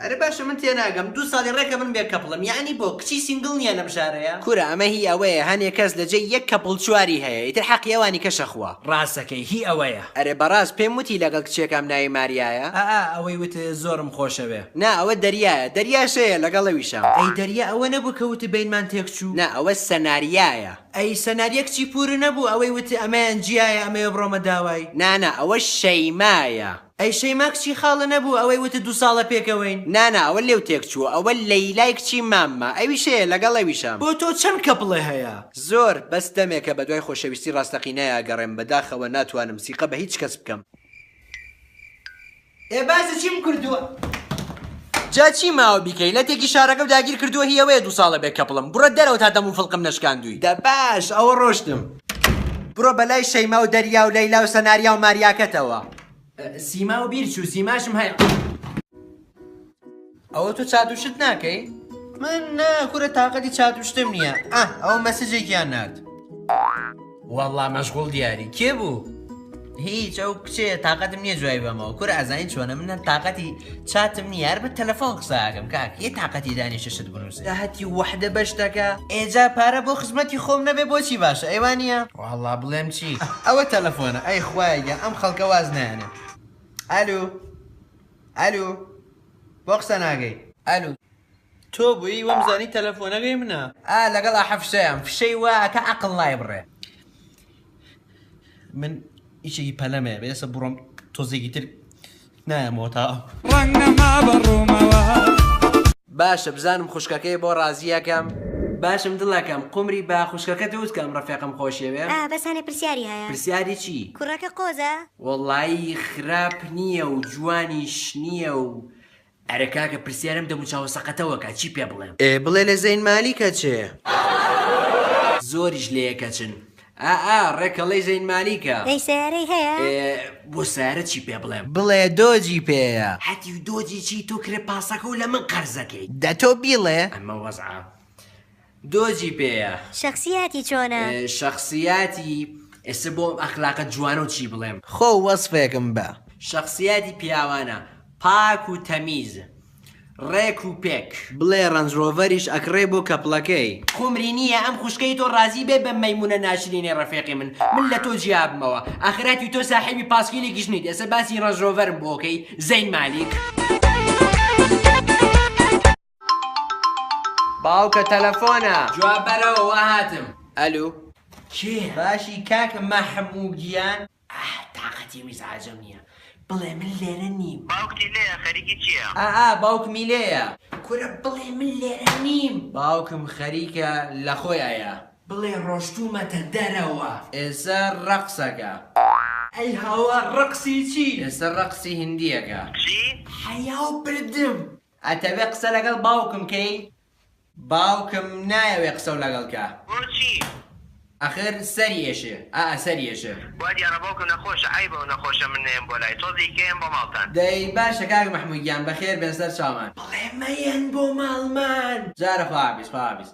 ئەرێ باشە من تێناگەم دوو ساڵی ڕێکە من بێ couple م یەعنی بۆ کچی single نیە لەم شارەیا؟ کورە ئەمە هی ئەوەیە هەنێ کەس لە جێی یەک couple چواری هەیە ئیتر حەقی ئەوانی کەشە خوا. ڕاستەکەی هی ئەوەیە. ئەرێ بەڕاست پێم وتی لەگەڵ کچێکام ناوی ماریایە؟ ئا ئەوەی وت زۆرم خۆشەوێ. نا ئەوە دەریایە دەریاش هەیە لەگەڵ ئەویشام. ئەی دەریا ئەوە نەبوو کە وت بەینمان تێکچوو؟ نا ئەوە سەناریایە. ئەی سەناریا کچی پورە نەبوو ئەوەی وت ئەمەیان جیایە ئەمەوێ بڕۆمە داوای؟ نا نا ئەوە شەیمایە. ئەی شەیما کچی خاڵە نەبوو ئەوەی وتت دوو ساڵە پێکەوەین؟ نا نا ئەوە لێو تێک چووە ئەوە لەیلای کچی ماممە ئەویش هەیە لەگەڵ ئەویشام. بۆ تۆ چەند couple ێ هەیە؟ زۆر، بەس دەمێکە بەدوای خۆشەویستی ڕاستەقینەیا ئەگەڕێم بەداخەوە ناتوانم سیقە بە هیچ کەس بکەم. ئێ باسی چیم کردووە؟ جا چی ماوە بیکەی لەتێکی شارەکەو داگیر کردووە هی ئەوەیە دوو ساڵە بێ couple م بڕۆ دەرەوە تا دەم و فڵقم نەشکاندووی. دە باش ئەوە ڕۆشتم. بڕۆ بەلای شەیما و دەریا و لەیلا و سەناریا و ماریاکەتەوە. سیما و بیر چوو سیماشم هەیە. ئەوە تۆ چات و شت ناکەی؟ من نا کورە تاقەتی چات و شتم نییە ئا ئەوە message ێکیان نارد. وەڵا مەشغوڵ دیاری کێ بوو؟ هیچ ئەو کچەیە تاقەتم نییە جوای بەمەوە کورە ئەزانی چۆنە من تاقەتی چاتم نییە هەر بە تەلەفۆن قسە ئەکەم کاک یە تاقەتی دانیشە شت بنووسێ هەتی وەحدە بەشتەکە ئێجا پارە بۆ خزمەتی خۆم نەبێ بۆچی باشە ئەی وانییە؟ وەڵا بڵێم چی ئەوە تەلەفۆنە ئەی خوایە گیان ئەم خەڵکە واز نایەنێ ئەلو ئەلو بۆ قسە ناکەی ئەلو تۆ بووی وەمزانی تەلەفۆنەکەی منە. ئا لەگەڵ ئەحە فشەیان فشەی وا ئەکا عەقڵ نایبڕێ. من ئیشێکی پەلەم هەیە بێ ئێستا بڕۆم تۆزێکی تر نایەمەوە تا ئەو. ڕەنگ نەما بە ڕوومەوە. باشە بزانم خوشکەکەی بۆ ڕازی ئەکەم. باشم دڵەکەم قومری بە خوشکەکەت وت کە ئەم ڕەفیقەم خۆشیەوێ؟ ئا بەس هەنێ پرسیاری هەیە. پرسیاری چی؟ کوڕەکە قۆزە؟ وەڵایی خراپ نییە و جوانیش نییە و ئەرێ کاکە پرسیارم دەموچاوە سەقەتەوە کا چی پێ بڵێم. ئێ بڵێ لە زەین مالیک ئەچێ. زۆریش لێیەک ئەچن. ئا ئا ڕێک ئەڵێی زەین مالیکە. دەی سەیارەی هەیە؟ ئێ بۆ سەیارە چی پێ بڵێم. بڵێ دۆجی پێیە. هەتیو دۆجی چی تۆ کرێ پاسەکەو لە من قەرزەکەی. دە تۆ بیڵێ. ئەمە وەزعە دۆجی پێیە. شەخسیاتی چۆنە؟ شەخسیاتی ئێستا بۆ ئەم ئەخلاقە جوانەو چی بڵێم. خۆ وەسفێکم بە. شەخسیاتی پیاوانە پاک و تەمیز ڕێک و پێک. بڵێ ڕەنج ڕۆڤەریش ئەکڕێ بۆ couple ەکەی. قومری نییە ئەم خوشکەی تۆ ڕازی بێ بەم مەیمونە ناشرینەی ڕەفیقی من من لە تۆ جیابمەوە ئاخراتی تۆ ساحێبی پاسکیلێکیش نیت ئێستا باسی ڕەنج ڕۆڤەرم بۆ کەی زەین مالیک. باوکە تەلەفۆنە. جواب بەرەوە وا هاتم. ئەلو. کێیە؟ باشی کاک مەحموو گیان؟ ئاه تاقەتی میزعاجەم نییە. بڵێ من لێرە نیم. باوکتی لێیە خەریکی چییە؟ ئا ئا باوکمی لێیە. کورە بڵێ من لێرە نیم. باوکم خەریکە لە خۆی ئەیا. بڵێ ڕۆشتوومەتە دەرەوە. ئێسە ڕەقسەکە. ئەی هاوار ڕەقسی چی؟ ئێسە ڕەقسی هندییەکە. چی؟ حەیاو بردم. ئەتەوێ قسە لەگەڵ باوکم کەی؟ باوکم نایەوێ قسەو لەگەڵ کا. بۆچی؟ ئەخر سەری ئێشێ. ئا سەری ئێشێ. وا دیارە باوکم نەخۆشە، عەیبە ئەو نەخۆشە من نەیەم بۆ لای، تۆزێکی کە یەم بۆ ماڵتان. دەی باشە کاک مەحموو گیان بەخێر بێن سەر چاومان. بڵێ مەیەن بۆ ماڵمان. جارە خواحافیز خواحافیز.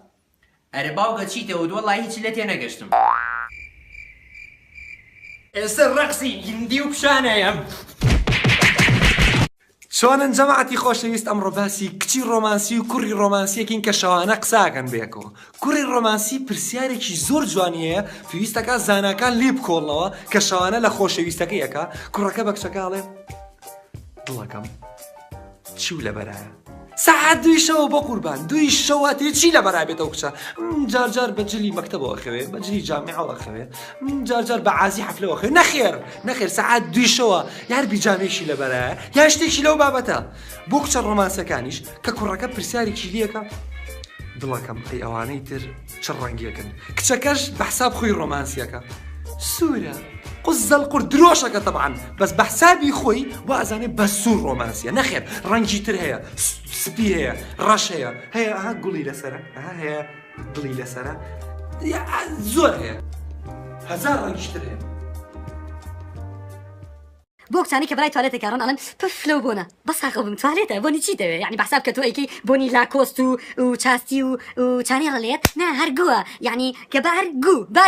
ئەرێ باوکە چیتە وت وەڵا هیچ لێ تێنەگەشتم. ئێستا ڕەقسی هیندی و پیشانەیەم. چۆنن جەماعەتی خۆشەویست ئەمڕۆ باسی کچی ڕۆمانسی و کوڕی ڕۆمانسیەکین کە شەوانە قساکەن بەیەکەوە کوڕی ڕۆمانسی پرسیارێکی زۆر جوانی هەیە پێویستەکە زاناکان لێ بکۆڵنەوە کە شەوانە لە خۆشەویستەکەی ئەکا کوڕەکە بە کچەکە ئەڵێ دڵەکەم چیو لەبەرایە سەعات دووی شەوە بۆ قوربان دووی شەوە تێ چی لەبەرا بێت ئەو کچە جار جار بە جلی مەکتەبەوە خەوێ بە جلی جامیعەوە خەوێ جار جار بە عازی حەفلەوە خەوێ نەخێر نەخێر سەعات دووی شەوە یار بیجامێکی لەبەرایە یان شتێکی لەو بابەتە بۆ کچە ڕۆمانسەکانیش کە کوڕەکە پرسیارێکی لێکە دڵەکەم ئەی ئەوانەی تر چ ڕەنگێکن کچەکەش بە حساب خۆی ڕۆمانسیەکە سوورە قوزەل قور درۆشەکە تەبعەن بەس بە حسابی خۆی وا ئەزانێ بە سوور ڕۆمانسیە نەخێر ڕەنگی تر هەیە سپی هەیە ڕەش هەیە هەیە ئەها گوڵی لەسەرە ئەها هەیە دڵی لەسەرە زۆر هەیە هەزار ڕەنگیش تر هەیە. بۆ کچانی کە بەلای توالێتێکا ڕۆن ئەڵێن پف لەو بۆنە بەس ساخەو بم توالێتە بۆنی چی دەوێ یعنی بەحساب کە تۆ ئەیکەی بۆنی لاکۆست و و چاستی و و چانێڵە لێت نا هەر گووە یعنی کە بە هەر گوو بە.